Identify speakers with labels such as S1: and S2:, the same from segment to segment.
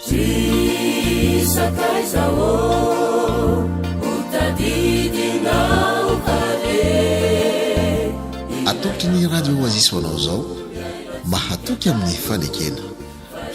S1: Ry sakaiza ô, ho tadidinao va re?
S2: Atolotry ny Radio Oasis ho anao izao, Mahatoky amin'ny fanekena.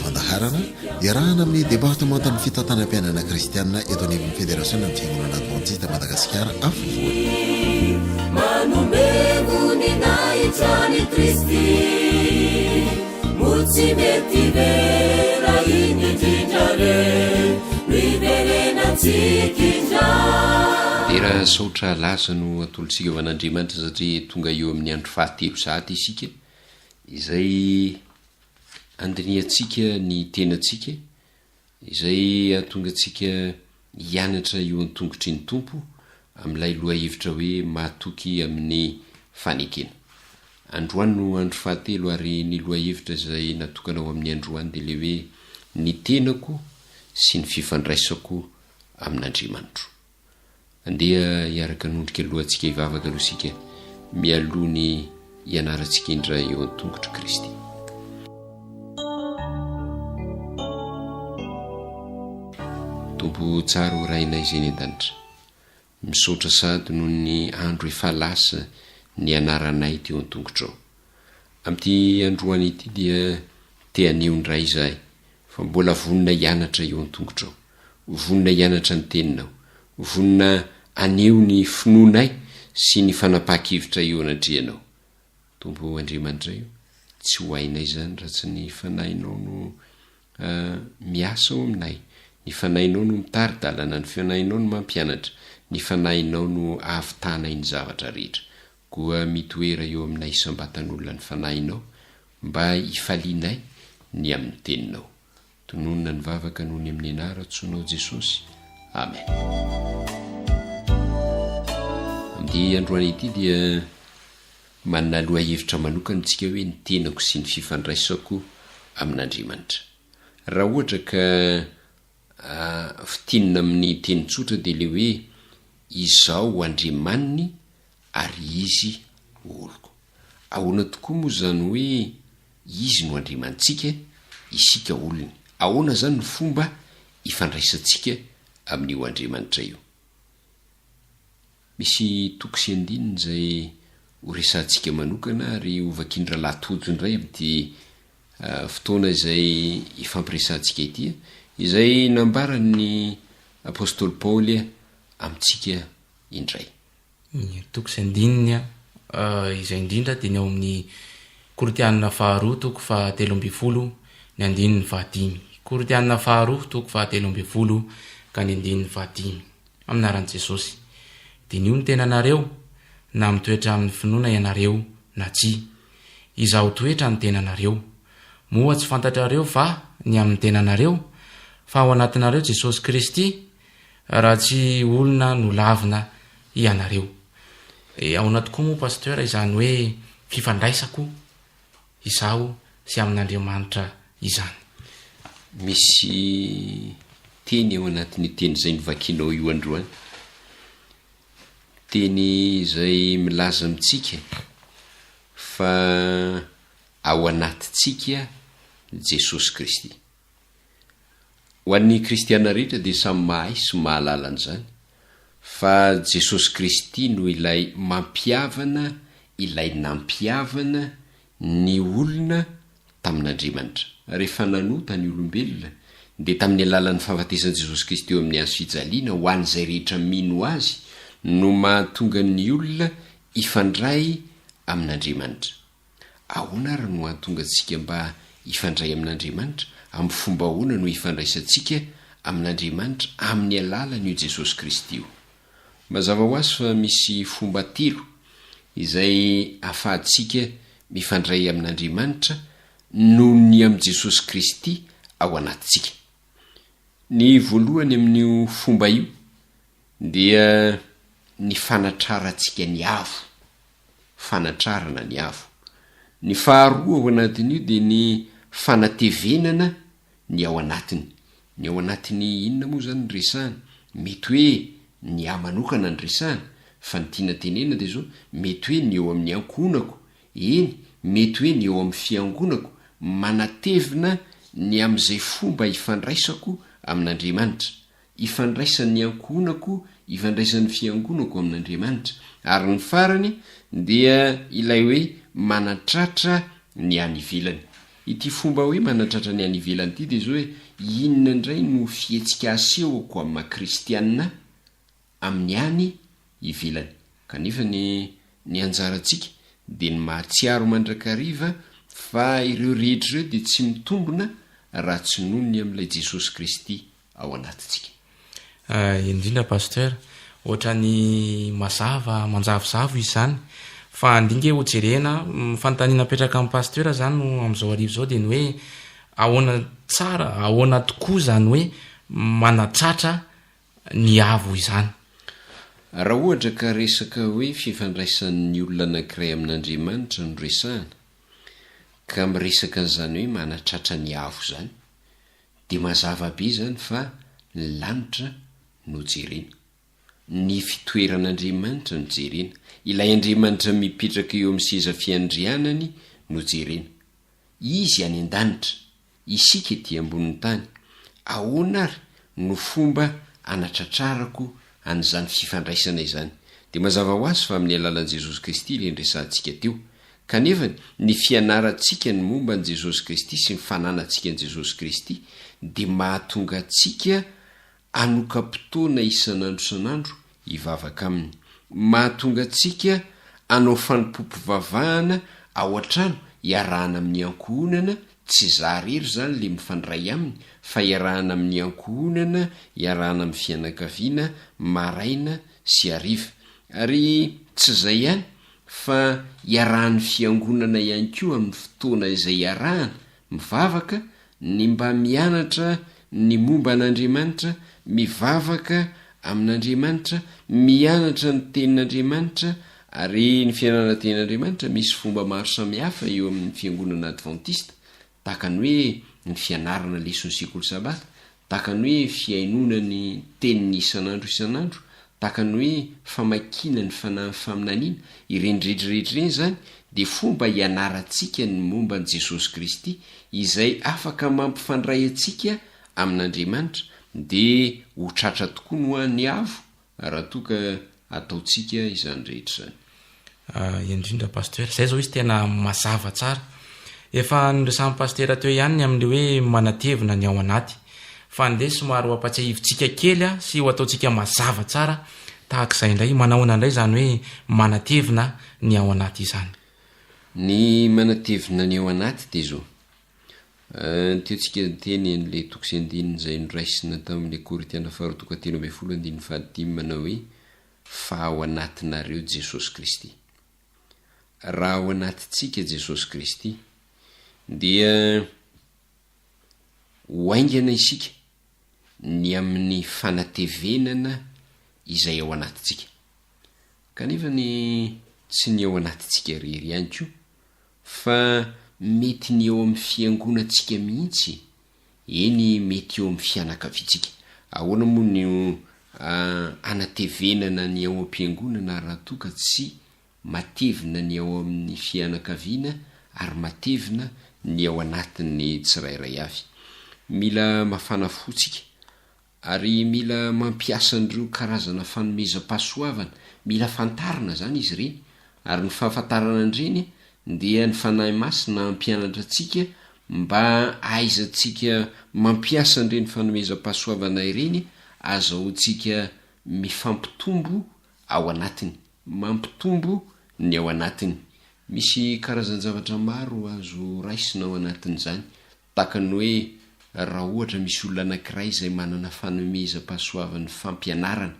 S2: Fandaharana iarahana amin'ny Departemantan'ny Fitantanam-piainana Kristiana eto anivon'ny Federasionan'ny Fiangonana Advantista Madagasikara Afovoany.
S1: Manome voninahitra an'i Kristy. Moa tsy mety ve raha iny indrindra re no hiverenantsika indray?
S3: Dera saotra laza no atolotsika ho an'Andriamanitra satria tonga eo amin'ny andro fahatelo sahady isika izay andinihantsika ny tenantsika Izay hahatonga antsika hianatra eo an-tongotry ny Tompo amin'ilay lohahevitra hoe Mahatoky amin'ny fanekena. Androany no andro fahatelo ary ny lohahevitra izay natokana ho amin'ny androany dia ilay hoe Ny tenako sy ny fifandraisako amin'Andriamanitro. Andeha hiaraka hanondrika lohantsika hivavaka aloha isika mialoha ny hianarantsika indray eo an-tongotr'i Kristy. Tompo tsara ho Rainay izay any an-danitra. Misaotra sady noho ny andro efa lasa nianaranay teo an-tongotrao. Amin'ity androany ity dia te haneho indray izahay fa mbola vonona hianatra eo an-tongotrao. Vonona hianatra ny Teninao. Vonona haneho ny finoanay sy ny fanapahan-kevitray eo anatrehanao. Tompo Andriamanitray o, tsy ho hainay izany raha tsy ny Fanahinao no miasa ao aminay. Ny Fanahinao no mitari-dalana, ny Fanahinao no mampianatra, ny Fanahinao no ahavitanay ny zavatra rehetra. Koa mitoera eo aminay isam-batan'olona ny Fanahinao mba hifalianay ny amin'ny Teninao. Tononina ny vavaka noho ny amin'ny anaran-tsonao Jesosy. Amen. Amin'ity androany ity dia manana lohahevitra manokana isika hoe ny tenako sy ny fifandraisako amin'Andriamanitra. Raha ohatra ka fintinina amin'ny teny tsotra dia ilay hoe izaho Andriamaniny ary Izy oloko. Ahoana tokoa moa izany hoe Izy no Andriamanitsika, isika olony. Ahoana izany ny fomba ifandraisantsika amin'io Andriamanitra io? Misy toko sy andininy izay horesahantsika manokana ary hovakian'i Rahalahy Tojo indray amin'ity fotoana izay ifampiresahantsika ity, izay nambaran'ny Apostoly Paoly amintsika indray.
S4: Ny toko sy andininy izay indrindra dia ny ao amin'ny Korintianina faharoa toko fahatelo ambin'ny folo ny andininy fahadimy. Korintianina faharoa toko fahatelo ambin'ny folo ka ny andininy fahadimy. Amin'ny anaran'i Jesosy. Diniho ny tenanareo, na mitoetra amin'ny finoana ianareo na tsia. Izaho toetra ny tenanareo. Moa tsy fantatrareo va ny amin'ny tenanareo, fa ao anatinareo Jesosy Kristy? Raha tsy olona nolavina ianareo. E, ahoana tokoa moa Pasteur izany hoe fifandraisako izaho sy amin'Andriamanitra izany?
S3: Misy teny ao anatin'io teny izay novakianao io androany, teny izay milaza amintsika fa ao anatintsika Jesosy Kristy. Ho an'ny kristiana rehetra dia samy mahay sy mahalala an'izany fa Jesosy Kristy no ilay mampihavana, ilay nampihavana ny olona tamin'Andriamanitra. Rehefa nanota ny olombelona dia tamin'ny alalan'ny fahafatesan'i Jesosy Kristy eo amin'ny hazo fijaliana ho an'izay rehetra mino Azy no mahatonga ny olona hifandray amin'Andriamanitra. Ahoana ary no hahatonga antsika mba hifandray amin'Andriamanitra? Amin'ny fomba ahoana no hifandraisantsika amin'Andriamanitra amin'ny alalan'io Jesosy Kristy io? Mazava ho azy fa misy fomba telo izay ahafahantsika mifandray amin'Andriamanitra noho ny amin'i Jesosy Kristy ao anatintsika. Ny voalohany amin'io fomba io dia ny fanatrarantsika ny avo. fanatrarana ny avo. Ny faharoa ao anatin'io dia ny fanatevenana ny ao anatiny. Ny ao anatiny inona moa izany no resahana? Mety hoe ny ahy manokana no resahana, fa ny tiana tenenina dia izao, mety hoe ny eo amin'ny ankohonako, eny, mety hoe ny eo amin'ny fiangonako, manatevina. ny amin'izay fomba ifandraisako amin'Andriamanitra, ifandraisan'ny ankohonako, ifandraisan'ny fiangonako amin'Andriamanitra. Ary ny farany dia ilay hoe manatratra ny any ivelany. Ity fomba hoe manatratra ny any ivelany ity dia izao hoe inona indray no fihetsika asehoko amin'ny maha kristiana amin'ny any ivelany. Kanefa ny ny anjarantsika dia ny mahatsiaro mandrakariva fa ireo rehetra ireo dia tsy mitombina raha tsy noho ny amin'ilay Jesosy Kristy ao anatintsika.
S4: Indrindra Pasteur, ohatrany mazava manjavozavo izy izany, fa andeha nge ho jerena, fanontaniana apetraka amin'i Pasteur izany no amin'izao hariva izao dia ny hoe ahoana tsara, ahoana tokoa izany hoe manatratra ny avo izany?
S3: Raha ohatra ka resaka hoe fifandraisan'ny olona anankiray amin'Andriamanitra no resahana, ka miresaka an'izany hoe manatratra ny avo izany, Dia mazava be izany fa ny lanitra no jerena. Ny fitoeran'Andriamanitra no jerena. Ilay Andriamanitra mipetraka eo amin'ny seza fiandrianany no jerena. Izy any an-danitra, isika ety ambonin'ny tany. Ahoana ary no fomba anatratrarako an'izany fifandraisana izany? Dia mazava ho azy fa amin'ny alalan'i Jesosy Kristy ilay niresahantsika teo. Kanefa, ny fianarantsika ny momba an'i Jesosy Kristy sy ny fananantsika an'i Jesosy Kristy dia mahatonga antsika hanokam-potoana isan'andro isan'andro hivavaka Aminy. Mahatonga antsika hanao fanompoam-pivavahana ao an-trano iarahana amin'ny ankohonana, tsy za irery izany le mifandray aminy fa iarahana amin'ny ankohonana, iarahana amin'ny fianakaviana maraina sy hariva. Ary tsy izay ihany fa iarahan'ny fiangonana ihany koa amin'ny fotoana izay iarahana mivavaka ny mba mianatra ny momba an'Andriamanitra, mivavaka amin'Andriamanitra, mianatra ny tenin'Andriamanitra, ary ny fianarana tenin'Andriamanitra misy fomba maro samihafa eo amin'ny fiangonana advantista, Tahaka ny hoe ny fianarana leson'ny sekoly sabata, tahaka ny hoe fihainoana ny teniny isan'andro isan'andro, tahaka ny hoe famakiana ny fanahin'ny faminaniana, ireny rehetra rehetra ireny izany dia fomba hianarantsika ny momba an'i Jesosy Kristy izay afaka mampifandray antsika amin'Andriamanitra, dia ho tratra tokoa ny ho an'ny avo Raha toa ka ataontsika izany rehetra izany.
S4: Indrindra Pasteur. Zay zao izy tena mazava tsara. Efa noresahan'i Pasitera teo ihany ny amin'ilay hoe manatevina ny ao anaty. Fa andeha somary ho ampatsiahivintsika kely sy ho ataontsika mazava tsara tahak'izay indray. Manahoana indray izany hoe manatevina ny ao anaty izany?
S3: Ny manatevina ny ao anaty dia izao. Teo tsika niteny an'ilay toko sy andininy izay noraisina tamin'ilay Korintiana faharoa toko fahatelo ambinifolo andininy fahadimy manao hoe fa ao anatinareo Jesosy Kristy. Raha ao anatintsika Jesosy Kristy dia ho haingana isika ny amin'ny fanatevenana izay ao anatintsika. Kanefa ny tsy ny ao anatintsika irery ihany koa Fa mety ny eo amin'ny fiangonantsika mihitsy, eny mety eo amin'ny fianakaviantsika. Ahoana moa no anatevenana ny ao am-piangonana raha toa ka tsy matevina ny ao amin'ny fianakaviana ary matevina ny ao anatin'ny tsirairay avy? Mila mafana fo tsika Ary mila mampiasa an'ireo karazana fanomezam-pahasoavana, mila fantarina izany izy ireny, ary ny fahafantarana an'ireny dia ny Fanahy Masina hampianatra antsika mba hahaizantsika mampiasa an'ireny fanomezam-pahasoavana ireny, azahoantsika mifampitombo ao anatiny, mampitombo ny ao anatiny. Misy karazan-javatra maro azo raisina ao anatin'izany, Tahaka ny hoe raha ohatra misy olona anankiray izay manana fanomezam-pahasoavan'ny fampianarana,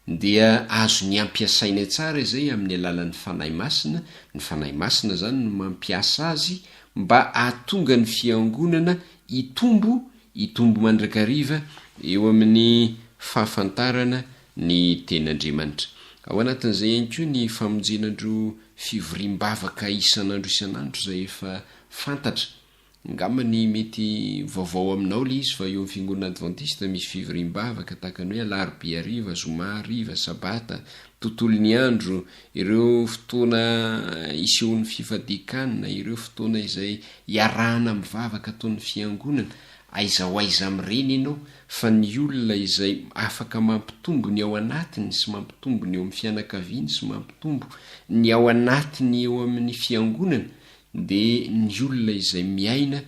S3: dia azony ampiasaina tsara izay amin'ny alalan'ny Fanahy Masina, ny Fanahy Masina izany no mampiasa azy mba hahatonga ny fiangonana hitombo, hitombo mandrakariva eo amin'ny fahafantarana ny Tenin'Andriamanitra. Ao anatin'izay ihany koa ny famonjena andro fivoriam-bavaka isan'andro isan'andro izay efa fantatra. Angamba ny mety vaovao aminao le izy fa eo amin'ny fiangonana advantista misy fivoriam-bavaka tahaka ny hoe alarobia hariva, zoma hariva, sabata, tontolon'ny andro, ireo fotoana isehoan'ny fifadian-kanina, ireo fotoana izay iarahana mivavaka ataon'ny fiangonana. Aiza ho aiza amin'ireny ianao fa ny olona izay afaka mampitombo ny ao anatiny sy mampitombo ny eo amin'ny fianakaviany sy mampitombo ny ao anatiny eo amin'ny fiangonana dia ny olona izay miaina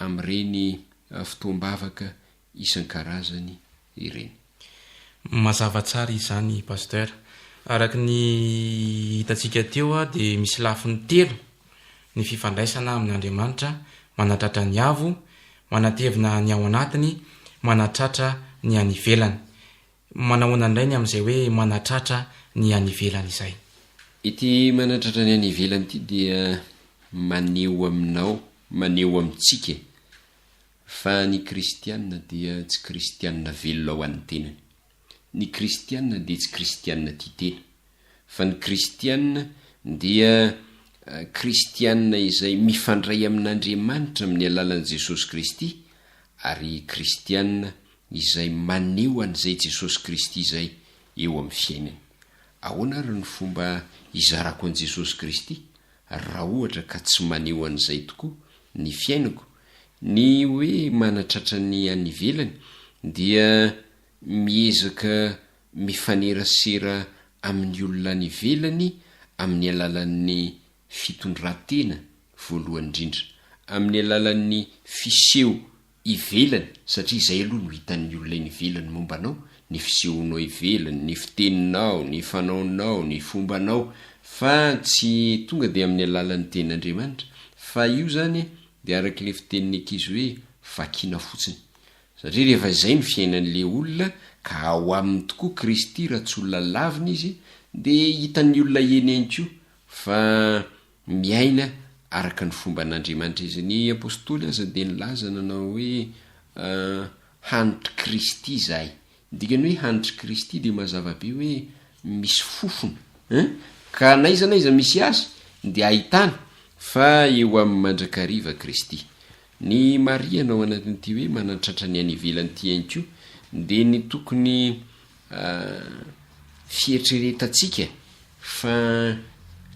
S3: amin'ireny fotoam-bavaka isan-karazany ireny.
S4: Mazava tsara izany Pasteur. Araka ny hitantsika teo dia misy lafiny telo ny fifandraisana amin'Andriamanitra, manatratra ny avo, manatevina ny ao anatiny, manatratra ny any ivelany. Manahoana indray ny amin'izay hoe manatratra ny any ivelany izay?
S3: Ity manatratra ny any ivelany ity dia maneho aminao, maneho amintsika e, fa ny kristiana dia tsy kristiana velona ho an'ny tenany. Ny kristiana dia tsy kristiana tia tena. Fa ny kristiana dia kristiana izay mifandray amin'Andriamanitra amin'ny alalan'i Jesosy Kristy ary kristiana izay maneho an'izay Jesosy Kristy izay eo amin'ny fiainany. Ahoana ary no fomba hizarako an'i Jesosy Kristy raha ohatra ka tsy maneho an'izay tokoa ny fiainako? Ny hoe manatratra ny any ivelany dia miezaka mifanerasera amin'ny olona any ivelany amin'ny alalan'ny fitondran-tena voalohany indrindra, amin'ny alalan'ny fiseho ivelany, satria izay aloha no hitan'ny olona eny ivelany momba anao, ny fisehonao ivelany, ny fiteninao, ny fanaonao, ny fombanao, fa tsy tonga dia amin'ny alalan'ny tenin'Andriamanitra, fa io izany dia araka ilay fitenin'ny ankizy hoe vakiana fotsiny. Satria rehefa izay no fiainan'ilay olona ka ao aminy tokoa Kristy raha tsy olona lavina izy dia hitan'ny olona eny ihany koa fa miaina araka ny fomban'Andriamanitra izy. Ny Apostoly aza dia nilaza nanao hoe hanitr'i Kristy izahay. Ny dikan'ny hoe hanitr'i Kristy dia mazava be hoe misy fofona hein! Ka n'aiza n'aiza misy azy dia ahitana fa eo aminy mandrakariva Kristy. Ny marihana ao anatin'ity hoe manan-tratra ny any ivelany ity ihany koa dia ny tokony fieritreretantsika fa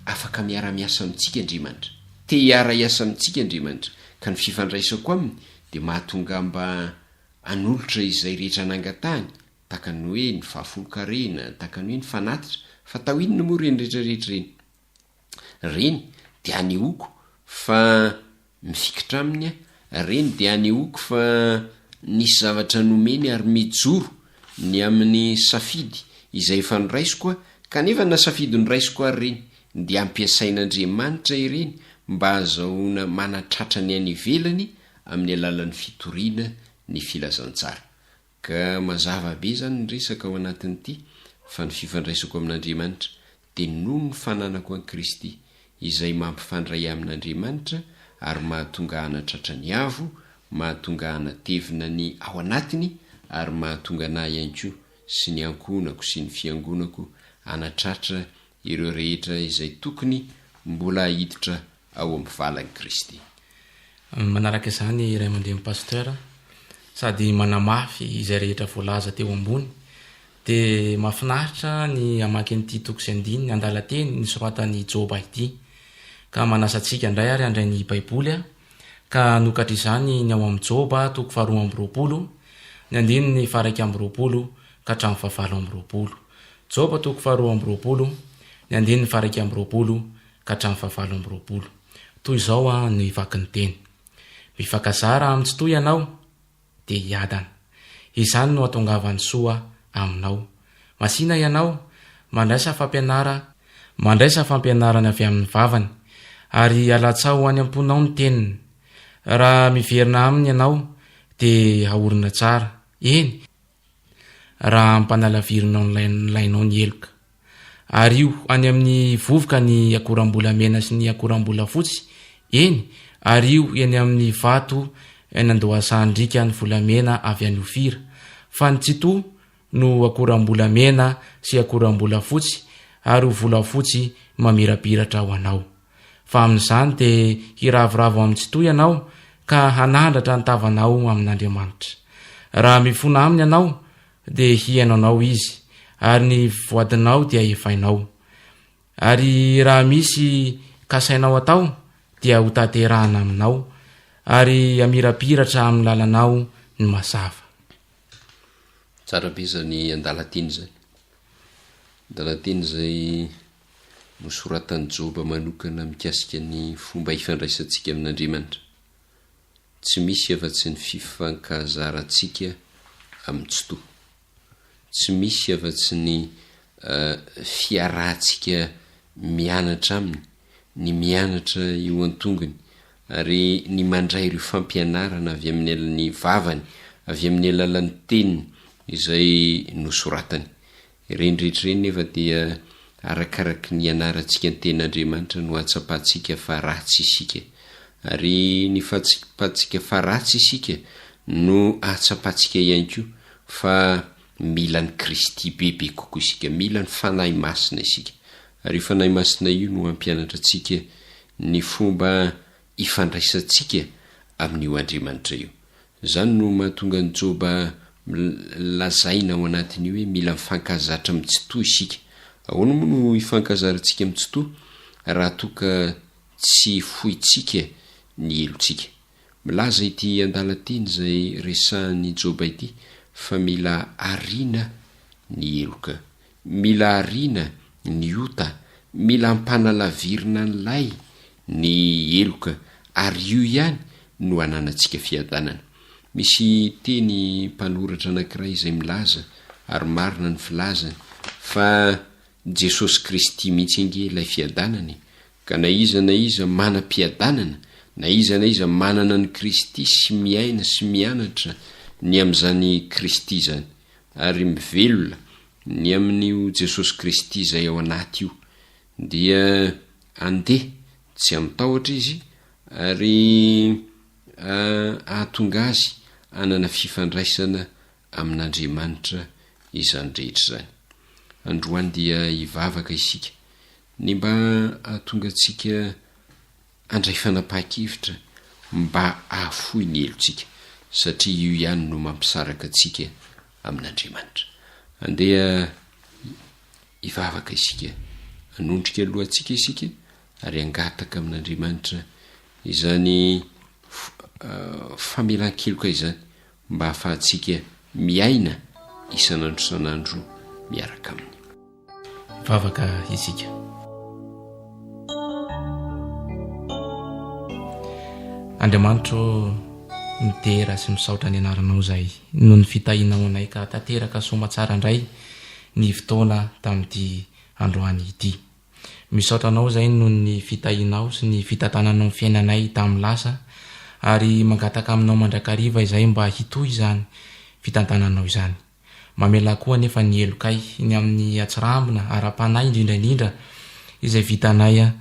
S3: afaka miara-miasa amintsika Andriamanitra. Te hiara-hiasa amintsika Andriamanitra ka ny fifandraisako aminy dia mahatonga mba hanolotra izay rehetra nangatahany, tahaka ny hoe ny fahafolon-karena, tahaka ny hoe ny fanatitra, fa atao inona moa ireny rehetra rehetra ireny? Ireny dia anehoako fa mifikitra aminy aho, ireny dia anehoako fa nisy zavatra nomeny ary mijoro ny amin'ny safidy izay efa noraisiko aho, kanefa na safidy noraisiko ary ireny dia ampiasain'Andriamanitra ireny mba hahazahoana manatratra ny any ivelany amin'ny alalan'ny fitoriana ny filazantsara. Ka mazava be izany ny resaka ao anatin'ity fa ny fifandraisako amin'Andriamanitra dia noho ny fananako an'i Kristy izay mampifandray ahy amin'Andriamanitra ary mahatonga hanatratra ny avo, mahatonga hanatevina ny ao anatiny ary mahatonga anah ihany koa sy ny ankohonako sy ny fiangonako hanatratra ireo rehetra izay tokony mbola hiditra ao amin'ny valan'i Kristy.
S4: Manaraka izany ray aman-dreny Pasteur sady manamafy izay rehetra voalaza teo ambony dia mahafinaritra ny hamaky an'ity toko sy andininy andalan-teny nosoratan'i Joba ity. Ka manasa antsika indray ary handray ny Baiboly aho ka hanokatra izany ny ao amin'ny Joba toko faharoa ambiroapolo ny andininy faha-iraika ambiroapolo ka hatramin'ny fahavalo ambiroapolo. Joba toko faharoa ambiroapolo ny andininy faha-iraika ambiroapolo ka hatramin'ny fahavalo ambiroapolo. Toy izao ny vaky ny teny. Mifankazara amin'ny Tsitoha ianao, dia hiadana. Izany no hahatongavan'ny soa aminao. Masìna ianao, mandraisa fampianara, mandraisa fampianarana avy amin'ny vavany, ary alatsaho any am-ponao ny teniny. Raha miverina aminy ianao, dia haorina tsara, eny, raha ampanalavirinao ny lainao ny heloka. Ario any amin'ny vovoka ny akoram-bolamena sy ny akoram-bolafotsy, eny, ario eny amin'ny vato eny an-dohasahan-driaka ny volamena avy any Ofira. Fa ny Tsitoha no akoram-bolamena sy akoram-bolafotsy ary ho volafotsy mamirapiratra ho anao. Fa amin'izany dia hiravoravo amin'ny Tsitoha ianao, ka hanandratra ny tavanao amin'Andriamanitra. Raha mifona aminy ianao, dia hihaino anao Izy, ary ny voadinao dia hefainao. Ary raha misy kasainao atao, dia hotanterahana aminao, ary hamirapiratra amin'ny lalanao ny mazava.
S3: Tsara be izany andalan-teny izany. Andalan-teny izay nosoratan'i Joba manokana mikasika ny fomba ifandraisantsika amin'Andriamanitra. Tsy misy afa-tsy ny fifankazarantsika amin'ny Tsitoha. Tsy misy afa-tsy ny fiarahantsika mianatra Aminy, ny mianatra eo an-tongony, ary ny mandray ireo fampianarana avy amin'ny vavany, avy amin'ny alalan'ny Teniny izay nosoratany. Ireny rehetra ireny nefa dia arakaraky ny ianarantsika ny Tenin'Andriamanitra no ahatsapantsika fa ratsy isika. Ary ny fahatsapantsika fa ratsy isika no ahatsapantsika ihany koa fa mila an'i Kristy bebe kokoa isika, mila ny Fanahy Masina isika. Ary io Fanahy Masina io no hampianatra antsika ny fomba ifandraisantsika amin'io Andriamanitra io. Izany no mahatonga an'i Joba lazaina ao anatin'io hoe mila mifankazatra amin'ny Tsitoha isika. Ahoana moa no hifankazarantsika amin'ny Tsitoha raha toa ka tsy fointsika ny helotsika? Milaza ity andalan-teny izay resahin'i Joba ity fa mila ariana ny heloka. Mila ariana ny ota, mila ampanalavirina an'ilay ny heloka ary io ihany no ananantsika fiadanana. Misy teny mpanoratra anankiray izay milaza, ary marina ny filazany, fa Jesosy Kristy mihitsy ange ilay fiadanana e! Ka na iza na iza manam-piadanana, na iza na iza manana an'i Kristy sy miaina sy mianatra ny amin'izany Kristy izany, ary mivelona ny amin'io Jesosy Kristy izay ao anaty io, dia andeha tsy amin-tahotra izy ary hahatonga azy hanana fifandraisana amin'Andriamanitra izany rehetra izany. Androany dia hivavaka isika ny mba hahatonga antsika handray fanapahan-kevitra mba hahafoy ny helotsika, satria io ihany no mampisaraka antsika amin'Andriamanitra. Andeha hivavaka isika, hanondrika lohantsika isika ary hangataka amin'Andriamanitra izany famelan-keloka izany mba hahafahantsika miaina isan'andro isan'andro miaraka aminy.
S4: Hivavaka isika. Andriamanitra ô, midera sy misaotra ny anaranao izahay noho ny fitahianao anay ka tanteraka soamatsara indray ny fotoana tamin'ity androany ity. Misaotra anao izahay noho ny fitahianao sy ny fitantananao ny fiainanay tamin'ny lasa ary mangataka aminao mandrakariva izahay mba hitohy izany fitantananao izany. Mamelà koa anefa ny helokay ny amin'ny hatsirambina ara-panahy indrindra indrindra izay vitanay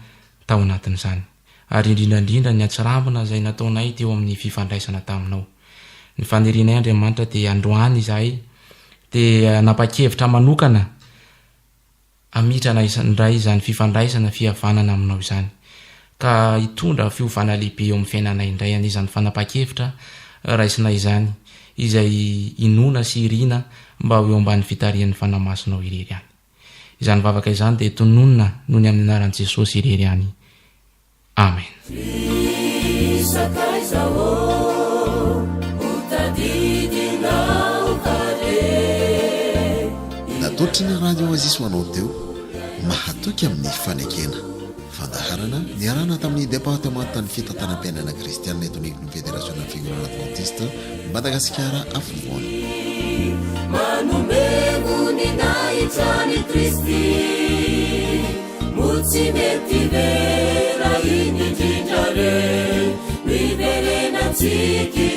S4: tao anatin'izany. Ary indrindra indrindra ny hatsirambina izay nataonay teo amin'ny fifandraisana taminao. Ny fanirianay Andriamanitra dia androany izahay dia hanapa-kevitra manokana Hamitrana indray izany fifandraisana fihavanana aminao izany, ka hitondra fiovana lehibe eo amin'ny fiainanay indray anie izany fanapahan-kevitra raisina izany, izay inoana sy irina mba ho eo ambany fitarihan'ny Fanahy Masinao irery ihany. Izany vavaka izany dia tononina noho ny amin'ny anaran'i Jesosy irery ihany. Amen.
S1: Ry sakaiza ô, ho tadidinao ka re.
S2: Natolotry ny Radio Oasis ho anao teo, Mahatoky amin'ny fanekena. Fandaharana niarahana tamin'ny Departemantan'ny Fitantanam-piainana Kristianina eto anivon'ny Federasionan'ny Fiangonana Advantista Madagasikara Afovoany.
S1: Manome voninahitra an'i Kristy. Moa tsy mety ve raha iny indrindra re no hiverenantsika?